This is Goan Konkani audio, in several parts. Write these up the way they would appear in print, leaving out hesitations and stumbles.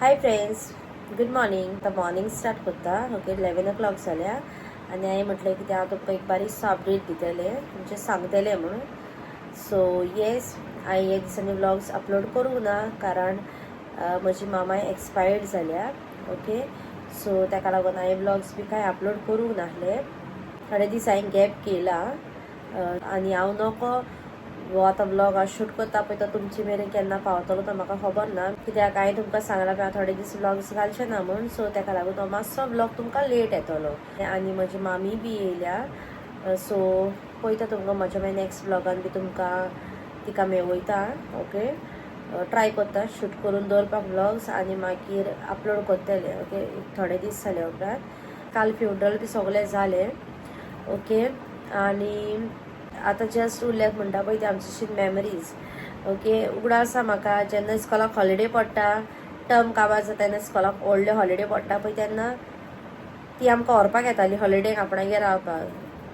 Hi friends, good morning. आतां मॉर्निंग स्टार्ट करता. ओके, 11 ओ क्लॉक जाल्या आनी हांवें म्हटलें कितें, हांव तुमकां एक बारीकसो अपडेट दितलें, म्हणजे सांगतलें म्हणून. सो येस, हांवें हे दिसांनी व्लॉग्स अपलोड करूंक ना, कारण म्हजी मामाय एक्सपायर्ड जाल्या. ओके, सो ताका लागून हांवें व्लॉग्स बी कांय अपलोड करूंक नासले. थोडे दीस हांवें गॅप केला आनी हांव नको हो आतां व्लॉग हांव शूट करता पळय, तो तुमचे मेरेन केन्ना पावतलो तो म्हाका खबर ना, कित्याक हांवें तुमकां सांगलां पळय, हांव थोडे दीस व्लॉग्स घालचे ना म्हूण. सो ताका लागून तो मातसो व्लॉग तुमकां लेट येतलो. आनी म्हजी मामी बी येयल्या, सो पळयता तुमकां म्हज्या मागीर नॅक्स्ट व्लॉगान बी तुमकां तिका मेळयता. ओके, ट्राय करता शूट करून दवरपाक व्लॉग्स आनी मागीर अपलोड करतले. ओके, थोडे दीस जाले उपरांत. काल फ्युनरल बी सगळें जालें. ओके, आनी आतां जस्ट उरल्यात म्हणटा पळय ती आमची मेमरीज. ओके, उगडास आसा म्हाका, जेन्ना इस्कॉलाक हॉलिडे पडटा, टर्म काबार जाता तेन्ना इस्कॉलाक व्हडले हॉलिडे पडटा पळय, तेन्ना ती आमकां व्हरपाक येताली हॉलिडेक आपणागेर रावपाक.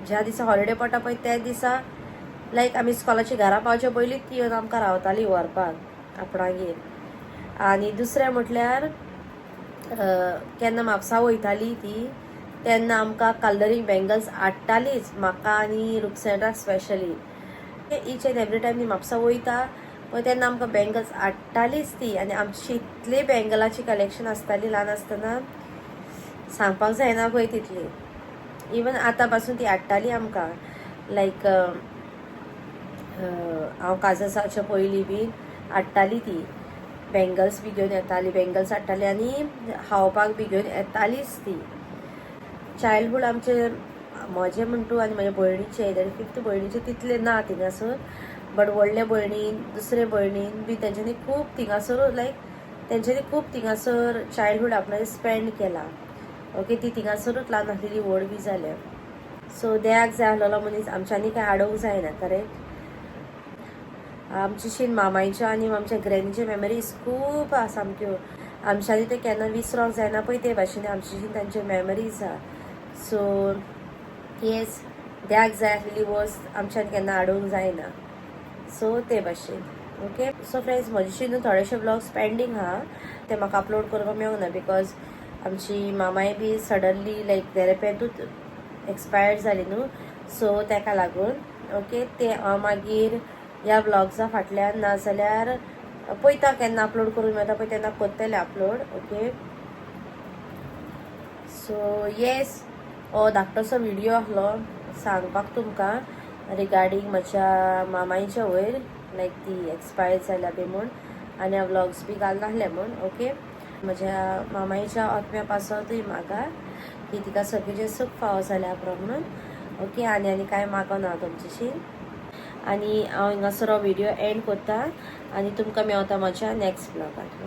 ज्या दिसा हॉलिडे पडटा पळय, त्या दिसा लायक आमी इस्कॉलाची घरा पावचे पयलीं ती येवन आमकां रावताली व्हरपाक आपणागेर. आनी दुसरें म्हटल्यार केन्ना म्हापसा वयताली ती, तेन्ना आमकां कलरींग बँगल्स हाडटालीच, म्हाका आनी रुक्सेंड्राक specially. Each and every time ती म्हापसा वयता पळय, तेन्ना आमकां बँगल्स हाडटालीच ती. आनी आमची इतली बँगलाची कलेक्शन आसताली ल्हान आसतना, सांगपाक जायना पळय तितली. इवन आतां पासून ती हाडटाली आमकां. लायक हांव काजर जावच्या पयलीं बी हाडटाली ती बँगल्स बी घेवन येताली, बँगल्स हाडटाली आनी खावपाक बी घेवन येतालीच ती. चायल्डहूड आमचे, म्हजें म्हण तूं आनी म्हज्या भयणीचे, फिफ्थ भयणीचे तितले ना थिंगासर, बट व्हडले भयणीन, दुसरे भयणीन बी तेंच्यांनी खूब थिंगासर, लायक तेंच्यांनी खूब थिंगासर चायल्डहूड आपणाचें स्पेंड केला. ओके, ती थिंगासरूच ल्हान आसलेली, व्हड बी जाल्या. सो देवाक जाय आसलेलो मनीस आमच्यांनी कांय आडोवंक जायना, करेक्ट? आमची शीन मामायच्यो आनी आमच्या ग्रॅनीच्यो मेमरीज खूब आसा सामक्यो, आमच्यांनी ते केन्ना विसरोंक जायना पळय, ते भाशेन आमची शीन तांच्यो मेमरीज आहा. सो येस, देवाक जाय आसलेली वस्त आमच्यान केन्ना आडोवंक जायना. सो ते भाशेन. ओके, सो फ्रेंड्स, म्हजे न्हू थोडेशे व्लॉग्स पेंडींग आहा, ते म्हाका अपलोड करपाक मेळूंक ना, because आमची मामाय बी सडनली लायक देरेपेंतूच एक्सपायर्ड जाली न्हू, सो तेका लागून. ओके, ते हांव मागीर ह्या व्लॉग्सा फाटल्यान नाजाल्यार पळयता, केन्ना अपलोड करूंक मेळटा पळय, तेन्ना करतले अपलोड. ओके, सो येस, हो धाकटोसो व्हिडिओ आसलो सांगपाक तुमकां रिगार्डींग म्हज्या मामायच्या वयर, लायक ती एक्सपायर्ड जाल्या बी म्हूण आनी हांव व्लॉग्स बी घालनासले म्हूण. ओके, म्हज्या मामायच्या आत्म्या पासतूय म्हाका की तिका सगळें सूख फावो जाल्या पुरो म्हणून. ओके, आनी आनी कांय मागना तुमच्याशी आनी हांव हिंगासर हो व्हिडिओ एंड करता आनी तुमकां मेवता म्हज्या नॅक्स्ट ब्लॉगान.